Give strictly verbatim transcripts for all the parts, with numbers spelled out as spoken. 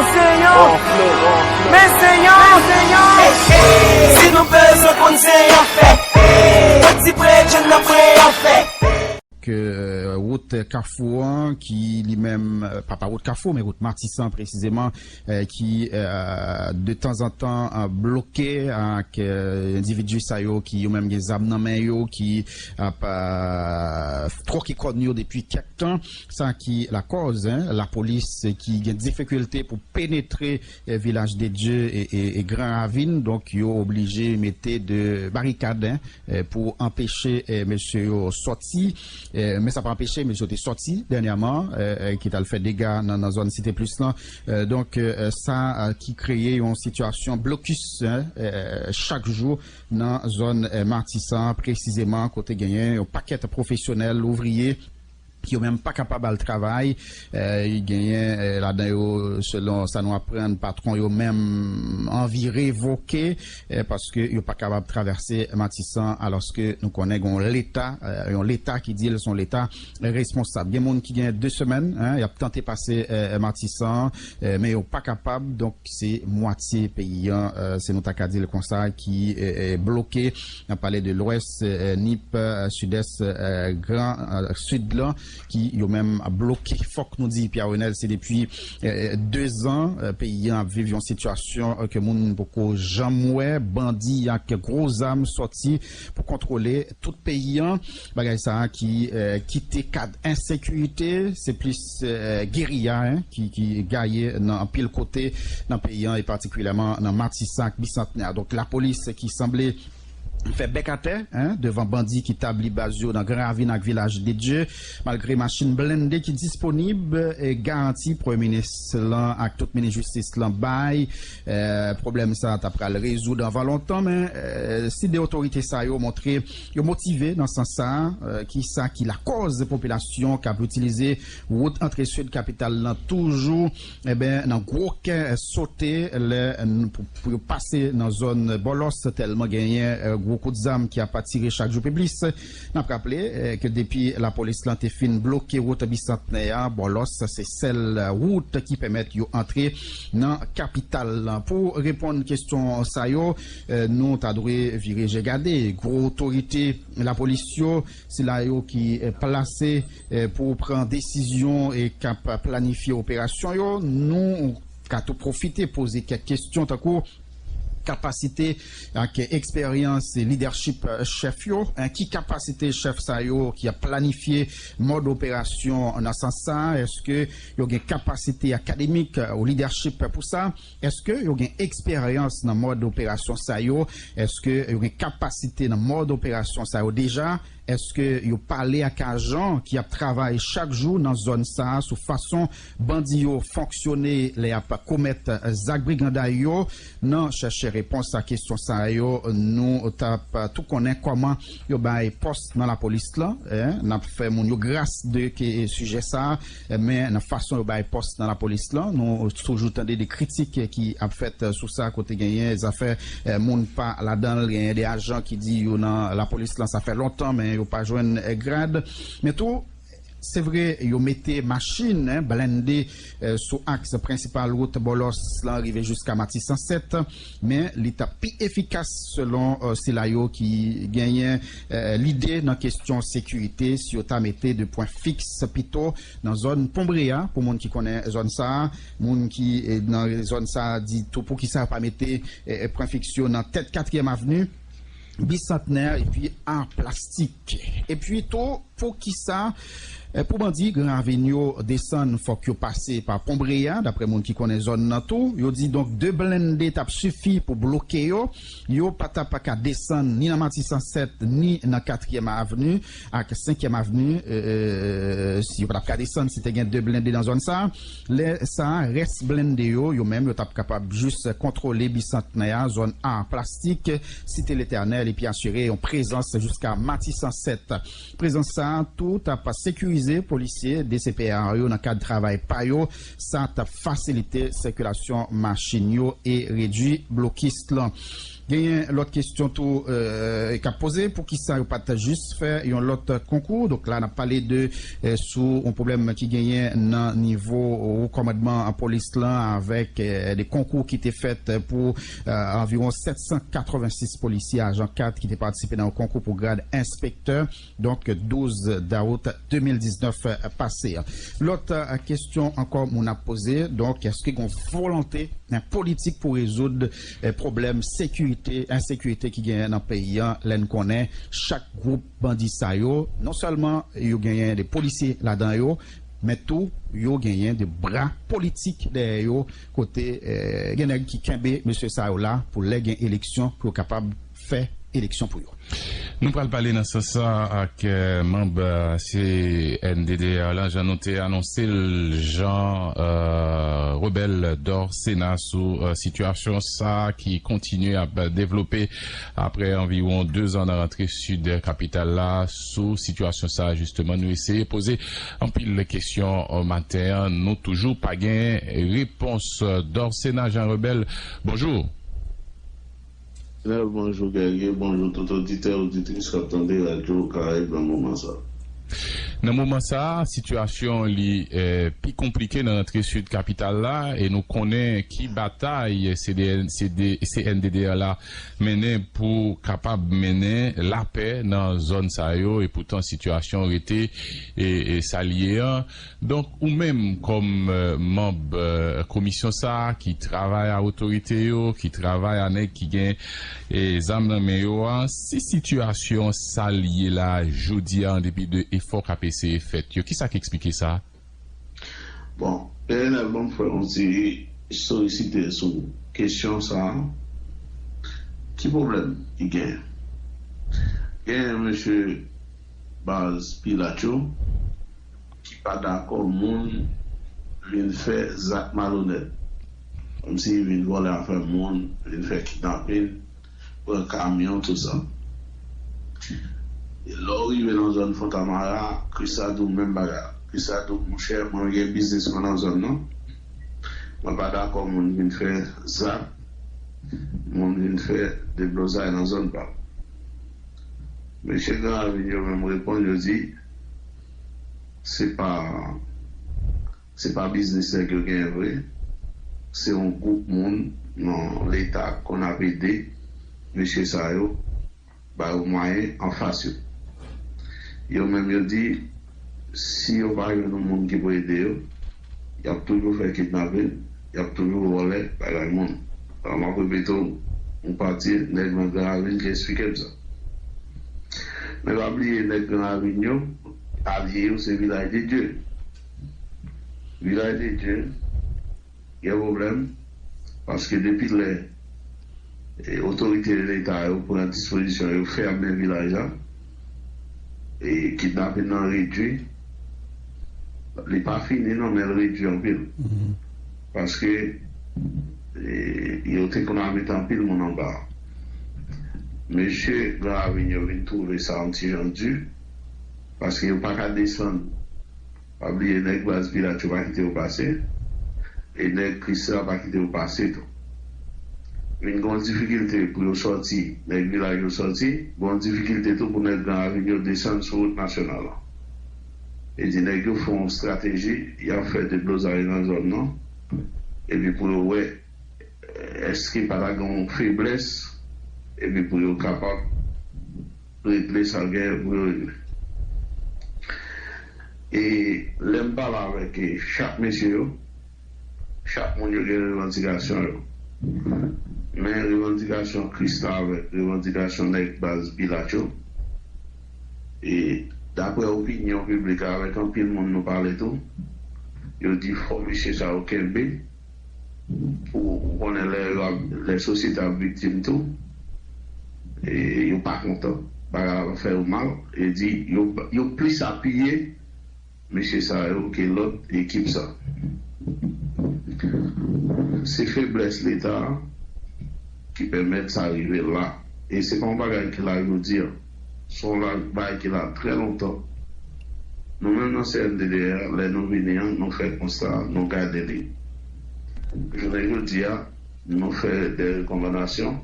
Se yon, men se yon, men se yon. Si nou bezwen konn se yon fè, pati prè, jèn nan prè an fè. Ke, euh, wout Kafou an, ki li menm, euh, pa, pa wout Kafou, men wout Matisan presizeman, euh, ki, euh, de tanzantan, euh, bloke ak, euh, endividi sa yo ki yo menm gen zam nan men yo, ki ap, euh, twoke kòn yo depi kèk tan. Sa ki lakòz, en, lapolis ki gen difikilte pou penetre, eh, Vilaj de Dye e, e, e Gran Ravin. Donk, yo oblije mete de barikad, en, eh, pou anpeche, eh, mesye yo sòti. Eh, men sa pa anpeche mesye yo te sòti dènyèman, eh, eh, ki t al fè dega nan, nan zòn Site Plis lan. Eh, donk, eh, sa, eh, ki kreye yon sitiyasyon blokis, en, eh, chak jou nan zòn, eh, Matisan, presizeman, kote genyen yon pakèt pwofesyonèl, ouvriye, ki yo menm pa kapab al travay. Eh, genyen, eh, ladan yo, selon sa nou aprann, patwon yo menm anvi revoke, eh, paske yo pa kapab travèse Matisan, alòske nou konnen gen yon leta, eh, yon leta ki di l se yon leta responsab. Gen moun ki gen de semèn, en, y ap tante pase, eh, Matisan, eh, men yo pa kapab. Donk, se mwatye peyi an, eh, se nou ta ka di l konsa, ki, eh, eh, bloke. N ap pale de Lwès, eh, Nip, eh, Sidès, eh, Gran, eh, Sid lan, ki yo menm bloke. Fòk nou di, Pierre Renel, se depi, eh, eh, de zan, eh, peyi an ap viv yon sitiyasyon, eh, ke moun poko janm wè. Bandi ak gwo zam sòti pou kontwole tout peyi an. Bagay sa a ki, eh, kite kad ensekirite, se plis, eh, geriya, en, ki, ki gaye nan anpil kote nan peyi an, e patikilyèman nan Matisan ak Bisantnè. Donk, lapolis ki sanble fè bèk atè, en, devan bandi ki tabli baz yo nan Gran Ravin ak Vilaj de Dye, malgre machin blende ki disponib, e garanti premye minis lan ak tout minis jistis lan bay. Eh, pwoblèm sa a ta pral rezoud anvan lontan, men, eh, si de otorite sa yo montre yo motive nan sans sa a, eh, ki sa ki lakòz popilasyon k ap itilize wout antre sid kapital lan toujou, eben, nan gwo kè sote lè n-, pou, pou yo pase nan zòn Bòlòs, tèlman genyen, eh, gwo kout zam ki ap tire chak jou pi plis. N ap raple, eh, ke depi lapolis lan te fin bloke wout Bisantnè a, Bòlòs, se sèl wout ki pèmèt yo antre nan kapital lan. Pou reponn kesyon sa yo, eh, nou ta dwe vire je gade gwo otorite lapolis yo, sila yo ki, eh, plase, eh, pou pran desizyon e k ap planifye operasyon yo. Nou ka tou pwofite poze kèk kesyon, tankou kapasite ak eksperyans lidèchip chèf yo, en, ki kapasite chèf sa yo ki ap planifye mòd operasyon nan sans sa a? Èske yo gen kapasite akademik ou lidèchip pou sa? Èske yo gen eksperyans nan mòd operasyon sa yo? Èske yo gen kapasite nan mòd operasyon sa yo deja? Èske yo pale ak ajan ki ap travay chak jou nan zòn sa a sou fason bandi yo fonksyone lè y ap komèt zak briganday yo? Nan chèche repons a kesyon sa yo, nou t ap tou konnen kòman yo bay pòs nan lapolis lan. En, n ap fè moun yo gras de ke sijè sa a, men nan fason yo bay pòs nan lapolis lan, nou toujou tande de kritik ki ap fèt sou sa, kote genyen zafè, eh, moun pa ladan l, genyen de ajan ki di yo nan lapolis lan, sa fè lontan, men yo pa jwenn, eh, grad. Men tou, se vre, yo mete machin, en, blende, eh, sou aks prensipal wout Bòlòs lan rive jiska Matisan sèt, men li t ap pi efikas selon, eh, sila yo ki genyen, eh, lide nan kesyon sekirite, si yo ta mete de pwen fiks pito nan zòn Ponbre a, pou moun ki konnen zòn sa a, moun ki, eh, nan zòn sa a di tou poukisa yo pa mete, eh, pwen fiks yo nan tèt Katriyèm Avni, Bisantnè epi Ar Plastik. Epi tou, poukisa, eh, pou bandi Gran Ravin yo desann, fòk yo pase pa Ponbre a, daprè moun ki konnen zòn nan tou. Yo di donk de blende t ap sifi pou bloke yo. Yo pa t ap ka desann ni nan Matisan sèt, ni nan Katriyèm Avni ak Senkyèm Avni, eh, eh, si yo pa t ap ka desann, si te gen de blende nan zòn sa a. Lè sa a, rès blende yo, yo menm, yo t ap kapab jis kontwole Bisantnè a, zòn Ar Plastik, Site Letènèl, epi asire yon prezans jiska Matisan sèt. Prezans sa a tou t ap sekirize polisye D C P A yo nan kad travay pa yo. Sa t ap fasilite sikilasyon machin yo e redui blokis lan. Genyen lòt kesyon tou, euh, k ap poze, poukisa yo pa t jis fè yon lòt konkou? Donk la, n ap pale de, euh, sou yon pwoblèm ki genyen nan nivo wo kòmandman polis lan, avèk, euh, de konkou ki te fèt pou, euh, anviwon sèt san katrevensis polisye ajan kat ki te patisipe nan yon konkou pou grad enspektè. Donk, douz dawout de mil diznèf pase a. Lòt, eh, kesyon ankò moun ap poze, donk, èske gen yon volonte, eh, politik pou rezoud, eh, pwoblèm sekirite, ensekirite ki genyen nan peyi a, lè n konnen chak gwoup bandi sa yo, non sèlman yo genyen de polisye ladan yo, men tou, yo genyen de bra politik dèyè yo, kote, eh, gen nèg ki kenbe mesye sa yo la pou lè gen eleksyon, pou yo kapab fè eleksyon pou yo. Nou pral pale nan sans sa ak, eh, manb, eh, C N D D R la, jan nou te anonse l, Jean, eh, Rebel Dorcena sou, eh, sitiyasyon sa ki kontinye ap devlope apre anviwon de zan nan rantre sid kapital la. Sou sitiyasyon sa, jisteman, nou eseye poze anpil kesyon, eh, maten an. Nou toujou pa gen repons. Dorcena Jean Rebel, bonjou. Lè, bonjou, Guerrier. Bonjou, tout oditè, oditris k ap tande Radyo Karayib nan moman sa. Nan moman sa, sitiyasyon li, eh, pi konplike nan rantre sid kapital la, e nou konnen ki batay C D N, C D, C N D D R la mennen pou kapab mennen lapè nan zòn sa yo, e poutan sitiyasyon rete, e, e sa l ye an. Donk, ou menm kòm, eh, manb, eh, komisyon sa a ki travay a otorite yo, ki travay a nèg ki gen, eh, zam nan men yo a, si sitiyasyon sa l ye la jodi a, an depi de efò k ap eseye fèt yo, kisa k eksplike sa? Bon, P N L, ban m fè yon ti solisite sou kesyon sa a. Ki pwoblèm ki gen? Gen mesye baz Pilat yo ki pa dakò moun vin fè zak malonèt. Kòmsi vin vòlè afè moun, vin fè kidnapin, pran kamyon, tout sa. E lè w rive nan zòn Fontamara, Christa di w menm bagay. Christa di w, monchè, mwen gen biznis mwen nan zòn nan. Mwen pa dakò moun vin fè zak, moun vin fè deblozay nan zòn pa m. Mesye Gran Ravin yo menm reponn, yo di, se pa, se pa biznis nèg yo genyen vre. Se yon gwoup moun nan Leta konn ap ede mesye sa yo, ba yo mwayen anfas yo. Yo menm yo di, si yo pa jwenn yon moun ki pou ede yo, y ap toujou fè kidnapin, y ap toujou vòlè bagay moun. Alò, m ap repete w yon pati nèg nan Gran Ravin ki eksplike m sa. Men pa bliye, nèg Gran Ravin yo, alye yo se Vilaj de Dye. Vilaj de Dye, gen pwoblèm, paske depi lè, e, otorite Leta yo pran dispozisyon, yo fèmen vilaj la, e, kidnapin nan redui, li pa fini non, men l redui anpil. Paske, e, yo te konn ap mete anpil moun anba. Mesye Gran Ravin yo vin twouve sa yon ti jan di, paske yo pa ka desann. Pa bliye, nèg baz Pilat yo pa kite yo pase, e nèg Christa pa kite yo pase tou. Vin gen yon difikilte pou yo sòti, nèg vilaj yo sòti, gen yon difikilte tou pou nèg Gran Ravin yo desann sou wout nasyonal la. E di nèg yo fè yon estrateji, y ap fè deblozay nan zòn nan, epi pou yo wè, èske pa ta gen yon feblès, epi pou yo kapab regle sa l genyen pou yo regle. E lè m pale avèk, e, chak mesye yo, chak moun yo gen revandikasyon yo. Men revandikasyon Christa avèk revandikasyon nèg baz Pilat yo, e daprè opinyon piblik la, avèk anpil moun nou pale tou, yo di fò mesye sa yo kenbe, pou ou konnen lè yo ap, lè sosyete ap viktim tou, e yo pa kontan. Bagay la ap fè yo mal, e di yo, yo plis apiye mesye sa yo ke lòt ekip sa. Se feblès Leta a ki pèmèt sa rive la. E se pa yon bagay ki la jodi a. Se yon la, bagay ki la trè lontan. Nou menm nan C N D D R, lè nou vini an, nou fè konsta, nou gade li. Jounen jodi a, nou fè de rekòmandasyon.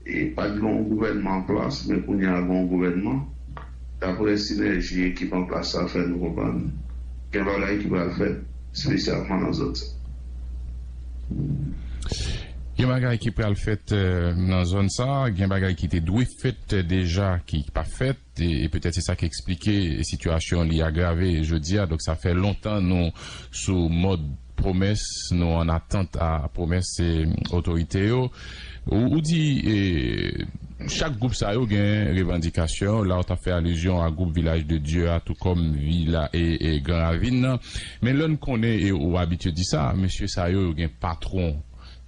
E pa t gen yon gouvènman an plas, men kounye a gen yon gouvènman. Daprè sinèji ekip an plas la fè nou konprann, gen bagay ki pral fèt, espesyalman nan zòn sa. Gen bagay ki pral fèt nan zòn sa, gen bagay ki te dwe fèt deja ki pa fèt, e petèt se sa ki eksplike sitiyasyon li agrave jodi a. Donk sa fè lontan nou sou mòd pwomès, nou an atant a pwomès otorite yo. Ou di chak gwoup sa yo gen revandikasyon yo. La w t ap fè alizyon a gwoup Vilaj de Dye a, tou kòm Vila e Gran Ravin nan. Men lè n konnen, e ou abitye di sa, mesye sa yo, yo gen patwon.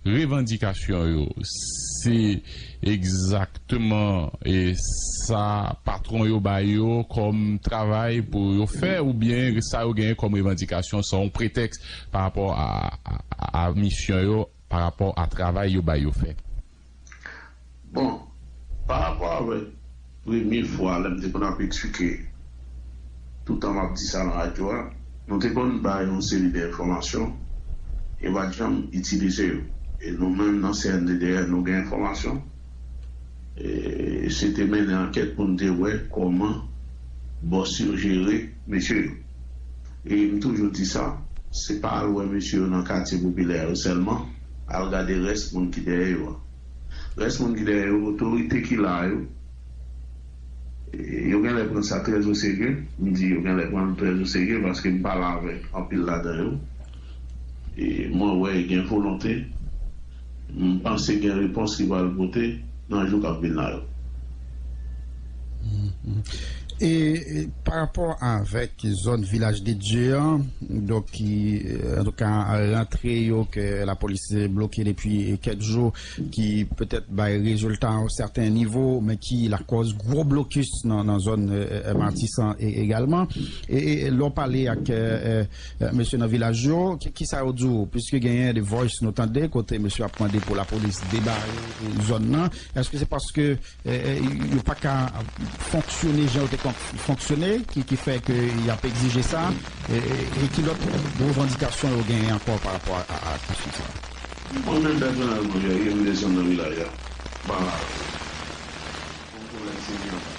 Revandikasyon yo, se egzakteman sa patwon yo ba yo kòm travay pou yo fè, oubyen sa yo genyen kòm revandikasyon se yon pretèks pa rapò a misyon yo, pa rapò a travay yo ba yo fè? Bon, pa rapò avèk premye fwa lè m te konn ap eksplike, toutan m ap di sa nan radyo a, nou te konn bay yon seri de enfòmasyon e yo pa t janm itilize yo. E nou menm nan C N D D R, nou gen enfòmasyon. E se te mennen ankèt pou n te wè kòman bòs yo jere mesye yo. E m toujou di sa, se pa al wè mesye yo nan katye popilè yo sèlman, al gade rès moun ki dèyè yo a. Rès moun ki dèyè yo, otorite ki la yo, yo genlè pran sa trè oserye. M di yo genlè pran l trè oserye paske m pale avèk anpil ladan yo. E mwen wè gen volonte. M panse gen repons ki pral pote nan jou k ap vin la yo. E pa rapò avèk zòn Vilaj de Dye an, donk ki antouka rantre yo ke lapolis bloke depi kèk jou, ki petèt bay rezilta a yon sèten nivo, men ki lakòz gwo blokis nan zòn Matisan egalman. E lè w pale ak mesye nan vilaj yo, kisa yo di w? Piske genyen de voice nou tande kote mesye ap mande pou lapolis debare zòn nan. Èske se paske yo pa ka fonksyone jan yo te konn fonksyone ki fè ke y ap egzije sa? E ki lòt revandikasyon yo genyen ankò pa rapò a kesyon sa? Mwen menm pèsonèlman, Jerry, m desann nan vilaj la. Ba yon pwoblèm serye anba.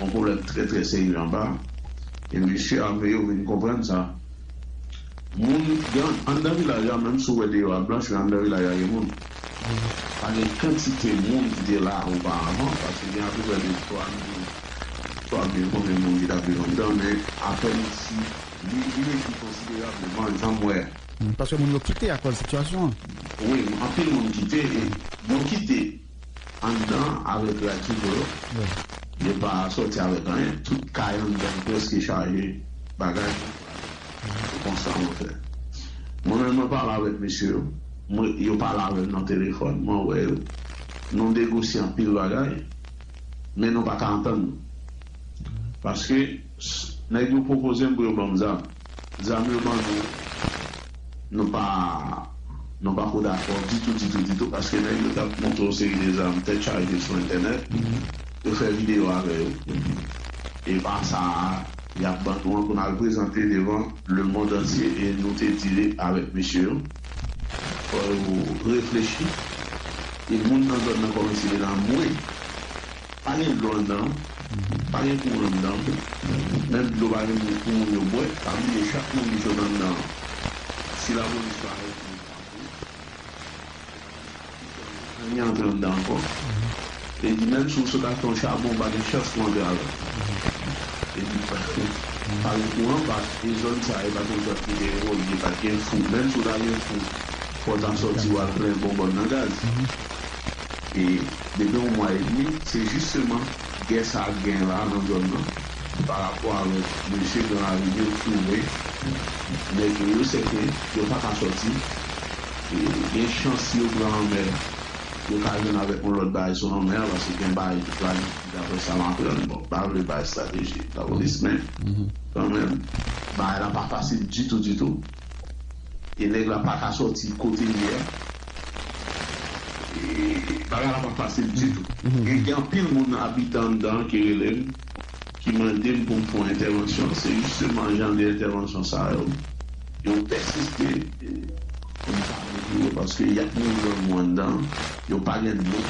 Yon pwoblèm trè trè serye anba. E mesye ame yo vin konprann sa. Moun gen anndan vilaj la, menm si w wè deyò a blanch, men anndan vilaj la gen moun. Pa gen kantite moun ki te la oparavan, paske gen apeprè de twa mil, twa mil konbyen moun ki t ap viv anndan, men apèn si li redui konsiderableman, jan m wè a. Paske moun yo kite akoz sitiyasyon an. Wi, anpil moun kite, e yo kite anndan avèk rad sou do yo. Yo pa sòti avèk anyen. Tout kay anndan prèske chaje bagay. Se konsa mwen fè. Mwen menm, mwen pale avèk mesye yo. Mwen, yo pale avè m nan telefòn. Mwen wè yo. Nou negosye anpil bagay. Men nou pa ka antann nou. Paske nèg yo pwopoze m pou yo ban m zam. Zam yo ban nou, nou pa nou pa ko dakò ditou, ditou, ditou, paske nèg yo t ap montre yon seri de zam tèt chaje sou entènèt, yo fè videyo avè yo. E pa sa a, y ap ban nou an pou n al prezante devan lemonn antye, e nou te di avèk mesye yo, fò yo reflechi, e moun nan zòn nan kòmanse vin anmwe. Pa gen dlo anndan, pa gen kouran anndan, menm dlo pa gen pou moun yo bwè. Pa bliye, chak moun ki sot anndan, si lapolis pa arete yo, anyen antre anndan ankò. E di menm si w sot achte yon chabon, ou pa gen chans pou antre avè l. E di pa gen kouran, paske zòn sa e pa t yon zòn ki te evolye, pa t gen fou. Menm si w ta gen fou, fò w ta sòti w al plen bonbòn nan gaz. E depi yon mwa edmi, se jisteman gè sa ap gen la nan zòn nan pa rapò avèk mesye Gran Ravin yo ki wè nèg yo, yo sèten yo pa ka sòti. E gen chans si yo pran lanmè, yo ka jwenn avèk yon lòt bagay sou lanmè a, paske gen bagay ki planifye daprè sa m aprann. Bon, m pa vle bay estrateji lapolis, men kanmenm, bagay la pa fasil ditou, ditou. E nèg la pa ka sòti kote l ye a. E bagay la pa fasil ditou. E gen anpil moun, abitan anndan an ki rele m, ki mande m pou m fè yon entèvansyon. Se jisteman jan de entèvansyon sa yo, yo pèsiste, e, pou m pale pou yo, Paske y ap mouri grangou anndan, yo pa gen dlo,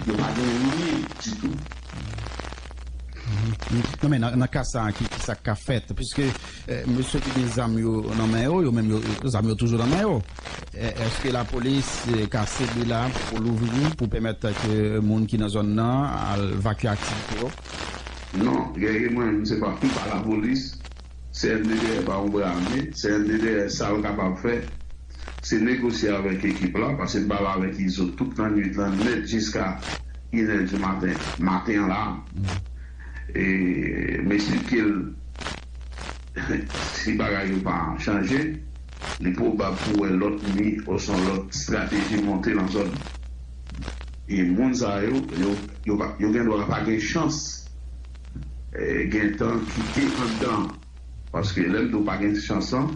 yo pa gen anyen ditou. Non, men nan, nan ka sa a, ki, ki sa k ka fèt? Piske eh, mesye ki gen zam yo nan men yo, yo menm yo, zam yo toujou nan men yo. Eh, èske lapolis eh, ka sede la pou louvri, pou pèmèt ke moun ki nan zòn nan al vakye aktivite yo? Non, Guerrier, mwen menm, se pa, m pa lapolis. C N D D R pa yon bra ame. C N D D R, sa l kapab fè, se negosye avèk ekip la, paske m pale avèk Izo tout lannwit lan nèt jiska inè di maten, maten an la. E, men si ke l, si bagay yo pa chanje, li pwobab pou wè lòt mi osnon lòt estrateji monte nan zòn. E moun sa yo, yo, yo, pa- yo gen dwa pa gen chans eh, gen tan kite anndan. Paske lè m di w pa gen chans lan,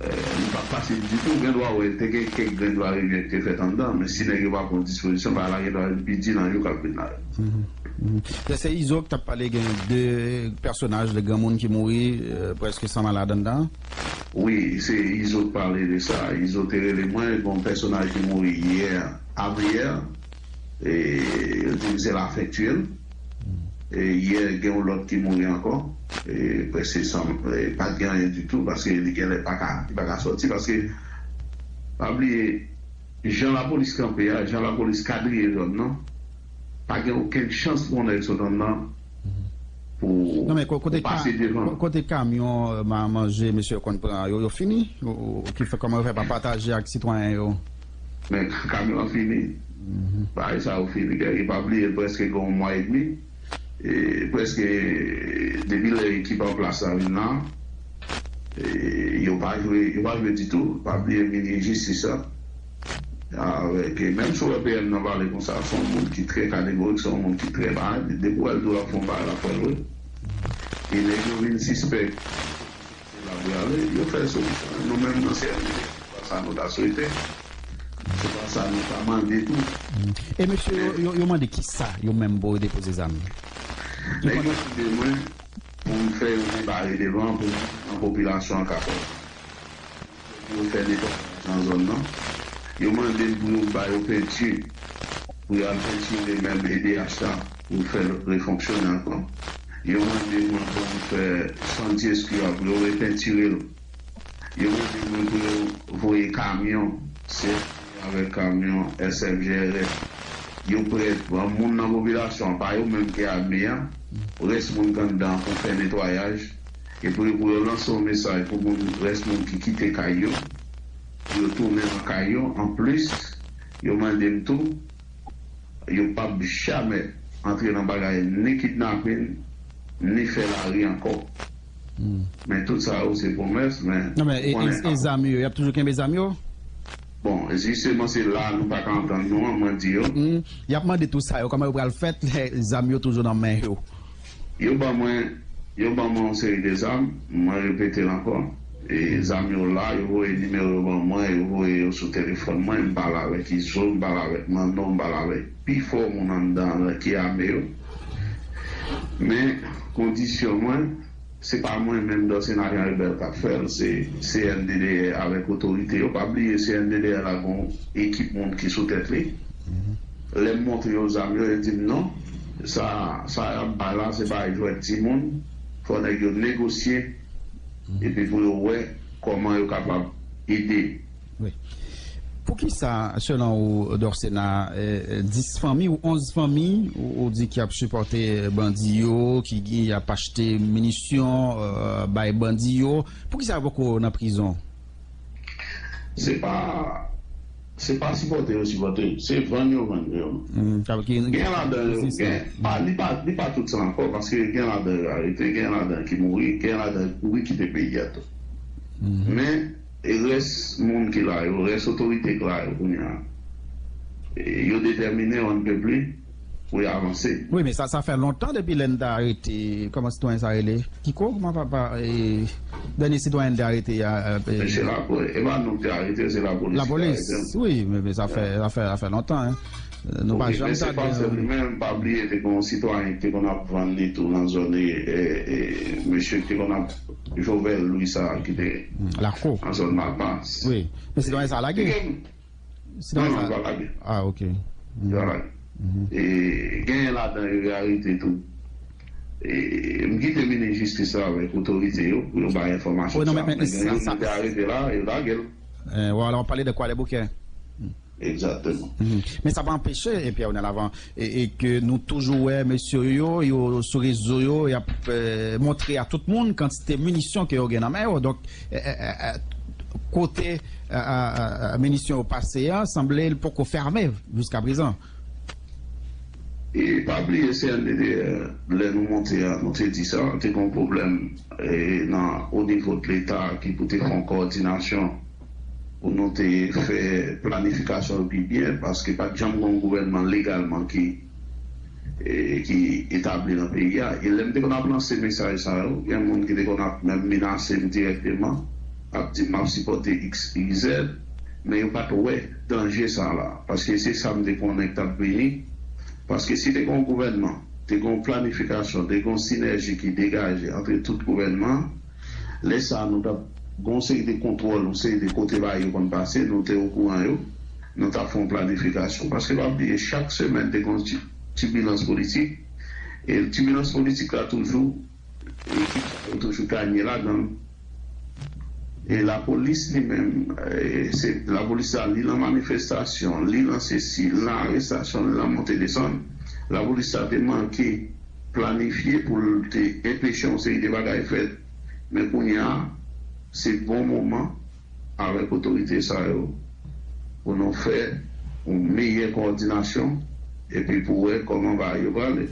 eh, li pa fasil ditou. Ou gen dwa wè te gen kèk grenn va e vyen ki te fèt anndan, men si nèg yo pa pran dispozisyon, bagay la gen dwa vin pi di nan yo k ap vin la. Se Izo k t ap pale, gen de pèsonaj, de granmoun ki mouri, eh, prèske san malad anndan. Wi, se Izo k pale de sa. Izo te rele mwen, gen yon pèsonaj ki mouri yè, avyè, e yo di m se la fèk tiye l. E yè, gen yon lòt ki mouri ankò. E prèske san, e pa t gen anyen ditou, paske li genlè pa ka, li pa ka sòti, paske pa bliye, jan lapolis kanpe a, jan lapolis kadriye zòn nan, pa gen okenn chans pou yon nèg sot anndan pou, Non, men ko- kote, pou pase ka, devan. ko- kote kamyon eh, ma- manje mesye yo konn pran yo, yo fini? Ou- ou- Ki fè kòman yo fè pa pataje ak sitwayen yo? Men kamyon an fini. Bagay sa yo fini. Guerrier, pa bliye, l prèske gen yon mwa edmi. E prèske depi lè ekip an plas la vin la, e yo pa jwe, yo pa jwe ditou. Pa bliye minis jistis la. Avèk, e menm si w wè P M nan pale konsa, se yon moun ki trè kategorik, se yon moun ki trè bagay. Depi w wè l di w l ap fè yon bagay, l ap fè l vre. E nèg yo vin sispèk se la pou y ale, yo fè solisyon. Nou menm nan C N D D, se pa sa nou ta swete. Se pa sa nou ta mande tou. E mesye yo, yo, yo mande kisa yo menm pou yo depoze zam? Nèg yo mande mwen pou m fè yon debare devan pou nan popilasyon an kapab. Pou yo fè netwayaj nan zòn nan. Yo mande m pou yo ba yo penti. Pou yo al pentire menm E D H la. Pou fè l refonksyone ankò. Yo mande mwen pou m fè Sandyeskri a pou yo repentire l. Yo mande mwen pou yo voye kamyon, se avèk kamyon S F G R F. Yo prèt, bon, moun nan popilasyon an, pa yo menm ki ame a, rès moun k anndan an pou fè netwayaj, epi pou yo lanse yon mesaj pou moun, rès moun ki kite kay yo, pou yo tounen nan kay yo. Anplis, yo mande m tou, yo p ap jamè antre nan bagay ni kidnapin, ni fè lari ankò. Men tout sa yo se pwomès, men... Non, men e, e, e zam yo, y ap toujou kenbe zam yo? Bon, jisteman, se la nou pa ka antann nou an, mwen di yo. Y ap mande tou sa yo, kòman yo pral fèt lè zam yo toujou nan men yo? Yo ban mwen, yo ban mwen yon seri de zam, mwen repete l ankò. E zam yo la, yo voye nimewo yo ban mwen, yo voye yo sou telefòn mwen, m pale avèk Izo, m pale avèk Manno, m pale avèk pifò moun anndan an ki ame yo. Men, kondisyon mwen, se pa mwen menm, Dorcéna Jean Hubert, k ap fè l, se C N D D R avèk otorite yo. Pa bliye, C N D D R la gon ekip moun ki sou tèt li. Lè m montre yo zam yo, yo di m non, sa, sa y ap bay la, se bagay jwèt timoun. Fò nèg yo negosye, epi pou yo wè kòman yo kapab ede. Poukisa, selon ou, Dorcéna, eh, dis fanmi ou onz fanmi, ou, ou di ki ap sipòte bandi yo, ki, ki ap achte minisyon, eh, bay bandi yo, poukisa yo poko nan prizon? Se pa, se pa sipòte yo sipòte, se vann yo vann yo. Gen ladan yo, gen, pa, li pa, li pa tout sa ankò, paske gen ladan yo arete, gen ladan ki mouri, gen ladan ki kouri kite peyi a tou. Men, e rès moun ki la yo, rès otorite ki la yo kounye a, e, yo detèmine, on ne peut plus, pou y avanse. Wi, men sa, sa fè lontan depi lè n ta arete, kòman sitwayen sa rele? Kiko, kòman papa, e, dènye sitwayen n te arete a? E, se lapolis, e pa nou ki te arete, se lapolis ki te arete. Lapolis, wi, men, men sa fè, sa fè, sa fè lontan, hein. Nou pa janm ta gen. Men se pa sèl li menm, pa bliye, te gen yon sitwayen ki te konn ap vann li tou nan zòn, e, e, e, mesye ki te konn ap Jovel Louis sa ki te Lako. An zòn Malpa. Wi. Men sitwayen sa lage. Sitwayen sa. Non, non, pa lage. Ah, ok. Yo lage. E genyen ladan yo yo arete tou. E m kite minis jistis la avèk otorite yo pou yo bay enfòmasyon. Wi, non, men, men, men sa, sa, te arete la, yo lage l. Eh, wala, w ap pale de Kwadèboukè. Egzakteman. Men sa pa anpeche, e Pierre Renel Avant, e, e ke nou toujou wè mesye yo, yo sou rezo yo, y ap eh, montre a tout moun kantite minisyon ke yo gen nan men yo. Donk, eh, eh, eh, eh, kote eh, eh, eh, minisyon yo pase a, sanble l poko fèmen jiska prezan. E pa bliye C N D D, lè nou monte a, nou te di sa, te gen yon pwoblèm e, nan o nivo de Leta ki pou te fè yon kowòdinasyon pou nou te fè planifikasyon yo pi byen, paske pa t janm gen yon gouvènman legalman ki e, ki etabli nan peyi a. E lè m te konn ap lanse mesaj sa yo, gen moun ki te konn ap menm menase m dirèkteman, ap di m ap sipòte X, Y, Z, men yo pa t wè danje sa la. Paske se sa m te konnen k t ap vini. Paske si te gen yon gouvènman, te gen yon planifikasyon, te gen yon sinèji ki degaje antre tout gouvènman, lè sa a, nou t ap gen yon seri de kontwòl, yon seri de kote bagay yo konn pase, nou te okouran yo, nou t ap fè yon planifikasyon. Paske pa bliye, chak semèn te gen yon ti- tibilans politik, e tibilans politik la toujou, ekip sa yo toujou kanye ladan l. E lapolis li menm, e, se lapolis la, li lan manifestasyon, li lan sesi, li lan arestasyon, li lan monte desann. Lapolis la te manke planifye pou l te enpeche yon seri de bagay fèt. Men kounye a, se bon moman avèk otorite sa yo pou nou fè yon meyè kowòdinasyon epi pou wè kòman bagay yo prale.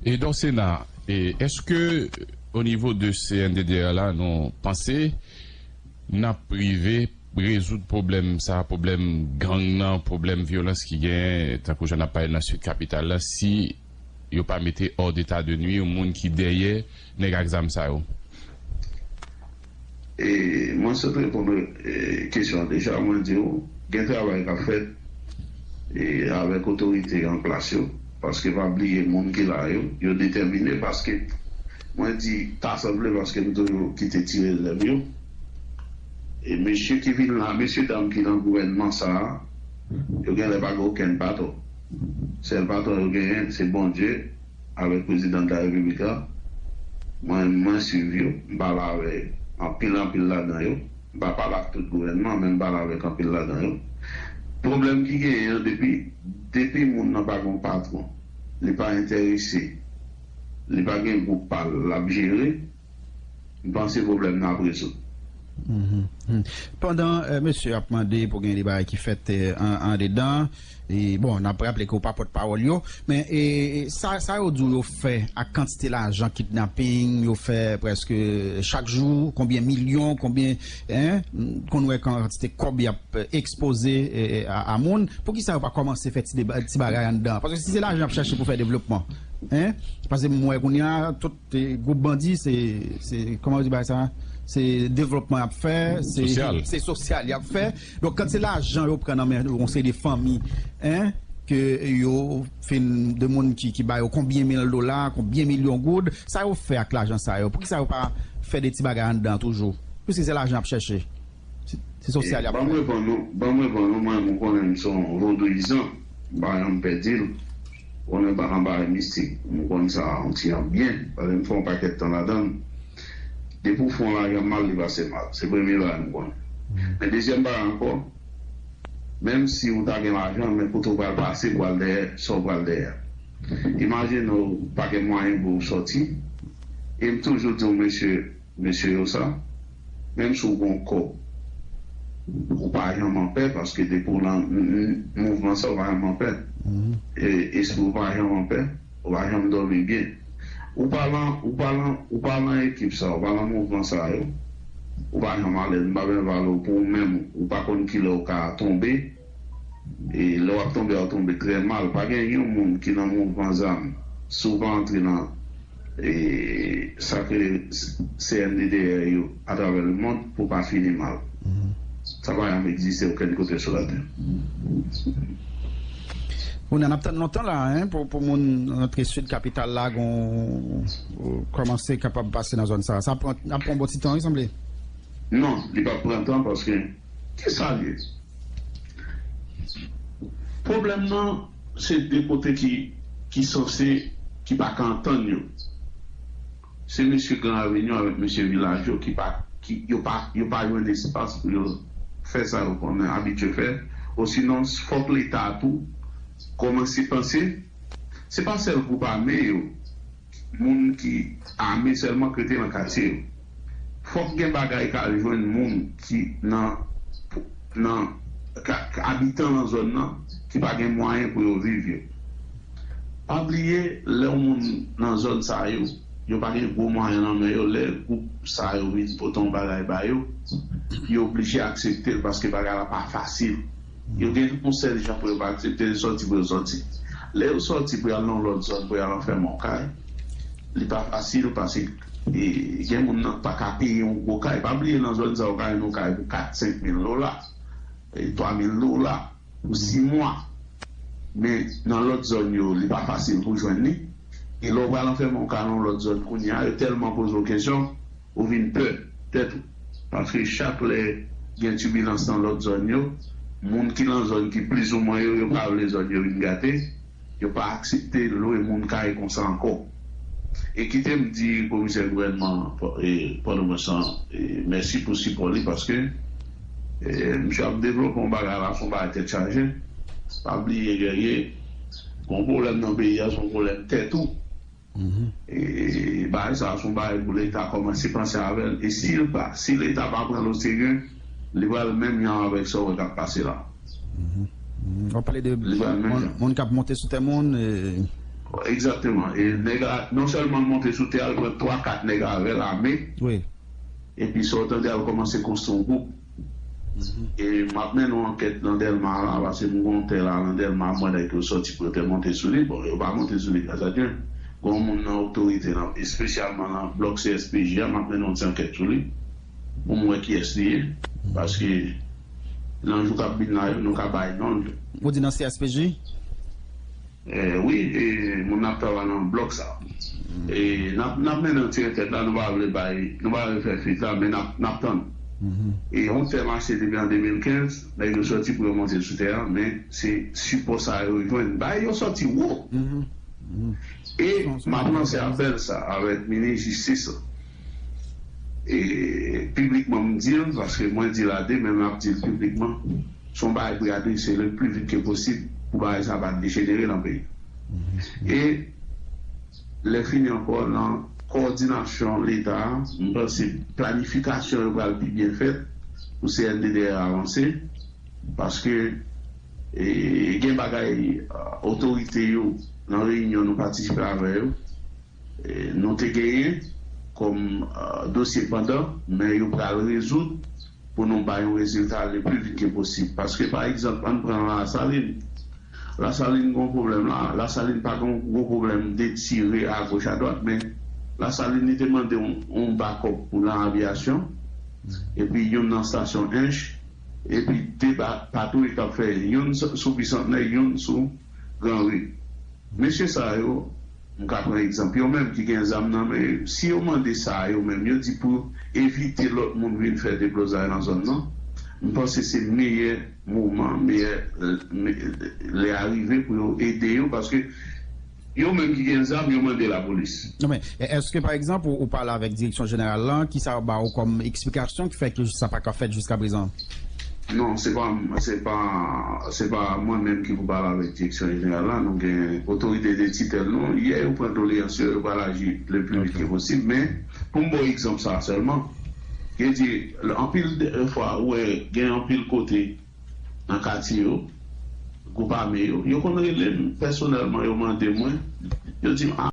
E Dorcena, e, èske o nivo de C N D D R la nou panse n ap rive rezoud pwoblèm sa, pwoblèm gang nan, pwoblèm vyolans ki genyen, tankou jan n ap pale nan Sid Kapital la, si yo pa mete hors d'état de nuire moun ki dèyè nèg ak zam sa yo? E mwen sot reponn e, kesyon an deja, mwen di w, gen travay k ap fèt e, avèk otorite an plas yo. Paske pa bliye moun ki la yo, yo detèmine paske mwen di ta sanble paske m toujou kite tire lè m yo. E mesye ki vin la, mesye dam ki nan gouvènman sa a, yo genlè pa gen okenn patwon. Sèl patwon yo genyen, se Bondye avèk prezidan de la repiblik la. Mwen, mwen swiv yo, m pale avèk anpil, anpil ladan yo. M pa pale ak tout gouvènman, men m pale avèk anpil ladan yo. Pwoblèm ki genyen an, depi, depi moun nan pa gen yon patwon, li pa enterese, li pa gen gwoup pa l, l ap jere, m panse pwoblèm nan ap rezoud. Pandan eh, mesye ap mande pou gen de bagay ki fèt eh, an, andedan, e, bon, n ap raple ke w pa pòtpawòl yo, men e, sa, sa yo di w yo fè ak kantite lajan kidnaping yo fè prèske chak jou, konbyen milyon, konbyen, en, konn wè kantite kòb y ap ekspoze eh, a, a moun, poukisa yo pa kòmanse fè ti, deba, ti bagay anndan? Paske si se lajan y ap chache pou fè devlopman, en, paske m wè kounye a, tout e, gwoup bandi, se, se, kòman yo di bagay sa? Se devlopman y ap fè, se, se sosyal y ap fè. Donk, kantite lajan yo pran nan men yon seri de fanmi, en, ke yo fin de moun ki, ki ba yo konbyen mil dola, konbyen milyon goud, sa yo fè ak lajan sa yo? Poukisa yo pa fè de ti bagay anndan toujou? Piske se lajan y ap chèche. Se, se sosyal y ap fè. Ban m reponn ou, ban m reponn ou, mwen, mwen konnen m se yon vodouyizan, m pa janm pè di l. Konnen m pa nan bagay mistik. M konn sa yon ti jan byen, paske m fè yon pakèt tan ladan l. Depi w fè yon lajan mal, li pase mal. Se premye bagay m konnen. Men dezyèm bagay ankò, menm si w ta gen lajan, men kote w pral pase pou al dèyè, sa w pral dèyè. Imajine w pa gen mwayen pou w sòti. E m toujou di w, mesye, mesye yo sa, menm si w gen yon kòb, ou pa janm anpè, paske depi w lan mouvman sa, ou pa janm anpè. E espri w pa janm anpè, ou pa janm dòmi byen. Ou pa lan, ou pa lan, ou pa lan ekip sa, ou pa lan mouvman sa yo, ou pa janm alèz. M pa bezwen pale w pou ou menm, ou pa konn kilè w ka tonbe. E lè w ap tonbe a, w tonbe trè mal. Pa gen yon moun ki nan mouvman zam, si w pa antre nan e, sa k rele C N D D R yo atravè lemond pou pa fini mal. Sa pa janm egziste okenn kote sou latè. Kounye a, n ap tann lontan la, en, pou, pou moun rantre sid kapital la, gon, kòmanse kapab pase nan zòn sa. Sa pran, ap pran bon ti tan, wi, sanble. Non, li p ap pran tan paske, ki sa l ye? Pwoblèm nan, se de kote ki, ki sanse, ki pa ka antann yo. Se mesye Gran Ravin yo avèk mesye Vilaj yo ki pa, ki, yo pa, yo pa jwenn espas pou yo fè sa yo konnen abitye fè. Osinon, fòk Leta tou kòmanse panse, se pa sèl gwoup ame yo, moun ki ame sèlman k rete nan katye yo. Fòk gen bagay k al jwenn moun ki nan, nan, ka, ka abitan nan zòn nan ki pa gen mwayen pou yo viv yo. Pa bliye, lè yon moun nan zòn sa yo, yo pa gen gwo mwayen nan men yo, lè gwoup sa yo vin pote yon bagay ba yo, yo oblije aksepte l paske bagay la pa fasil. Yo gen yon sèl jan pou yo pa aksepte l, sòti pou yo sòti. Lè yo sòti pou y al nan yon lòt zòn, pou y al anfèmen yon kay, li pa fasil paske e, gen moun nan pa ka peye yon gwo kay. Pa bliye nan zòn sa yo ka jwenn yon kay pou kat, senk mil dola, e, twa mil dola pou sis mwa. Men nan lòt zòn yo, li pa fasil pou jwenn li. E lè w pral anfèmen yon kay nan yon lòt zòn kounye a, yo tèlman poze w kesyon, ou vin pè tèt ou. Paske chak lè gen tibilans nan lòt zòn yo, moun ki nan zòn ki plizoumwen yo, yo pa vle zòn yo vin gate, yo pa aksepte lwe moun kay konsa ankò. E kite m di komisè gouvènman Pòtoprens lan mèsi pou sipò li, paske e, misye ap devlope yon bagay la, se yon bagay tèt chaje. Pa bliye, Guerrier, gon pwoblèm nan peyi a, se yon pwoblèm tèt ou. E bagay sa a se yon bagay pou Leta kòmanse panse avè l. E si l pa, si Leta pa pran l oserye, li pral menm jan avèk sa w wè k ap pase la. Ou pale de moun k ap monte sou tè moun. Egzakteman. E nèg la, non sèlman l monte sou tè a, l pran twa, kat nèg avè l ame. Epi sa w tande a, l kòmanse konstwi yon gwoup. E m ap mennen yon ankèt nan Dèlma la, paske m gen yon tè la nan Dèlma, m wè nèg yo sòti pou yo te monte sou li. Bon, yo pa monte sou li, gras a Dye. Gen yon moun nan otorite, nan, espesyalman nan blòk C S P J a, m ap mennen yon ti ankèt sou li pou m wè kiyès li ye. Paske nan jou k ap vin la yo, nou ka bay non l. Ou di nan C S P J? Eh, wi, e, moun n ap travay nan blòk sa. E n ap, n ap mennen yon ti ankèt la, nou pa vle bay, nou pa vle fè fèt la, men n ap, n ap tann. E yon tè mache depi an de mil kenz, nèg yo sòti pou yo monte sou tè a, men se sipò sa yo jwenn. Bay yo sòti wo. E m ap lanse apèl sa avèk minis jistis la. E piblikman m di l, paske mwen di l a de, men m ap di l piblikman. Se yon bagay pou y adrese le pli vit ke posib pou bagay sa pa dejenere nan peyi. E lè fini ankò nan kowòdinasyon Leta a, m panse planifikasyon yo pral pi byen fèt pou C N D D A avanse, paske e, gen bagay otorite yo nan reyinyon nou patisipe avè yo, e, nou te genyen kòm dosye pandan, men yo pral rezoud pou nou bay yon rezilta le pli vit ke posib. Paske, pa egzanp, ann pran Lasalin. Lasalin gen yon pwoblèm la. Lasalin pa gen yon gwo pwoblèm detire agoch adwat, men Lasalin li te mande yon, yon bakòp pou nan avyasyon, epi youn nan estasyon Ench, epi de patwouy k ap fè youn sou Bisantnè, youn sou Granri. Mesye sa yo, m ka pran egzanp, yo menm ki gen zam nan men yo, si yo mande sa a yo menm, yo di pou evite lòt moun vin fè deblozay nan zòn nan, m panse se meyè moman, meyè lè a rive pou yo ede yo, paske yo menm ki gen zam, yo mande lapolis. Non, men, èske, pa egzanp, ou, ou pale avèk direksyon jeneral lan, ki sa yo ba ou kòm eksplikasyon ki fè ke sa pa ka fèt jiska prezan? Non, se pa, se pa, se pa mwen menm ki pou pale avèk direksyon jeneral la. Nou gen otorite de titèl nou. Yè, yo pran doleyans yo, yo pral aji le pli vit ke posib. Men, pou m ba w egzanp sa a sèlman, gen di, anpil fwa, ou wè, gen anpil kote nan katye yo, gwoup ame yo, yo konn rele m pèsonèlman, yo mande mwen, yo di m, a,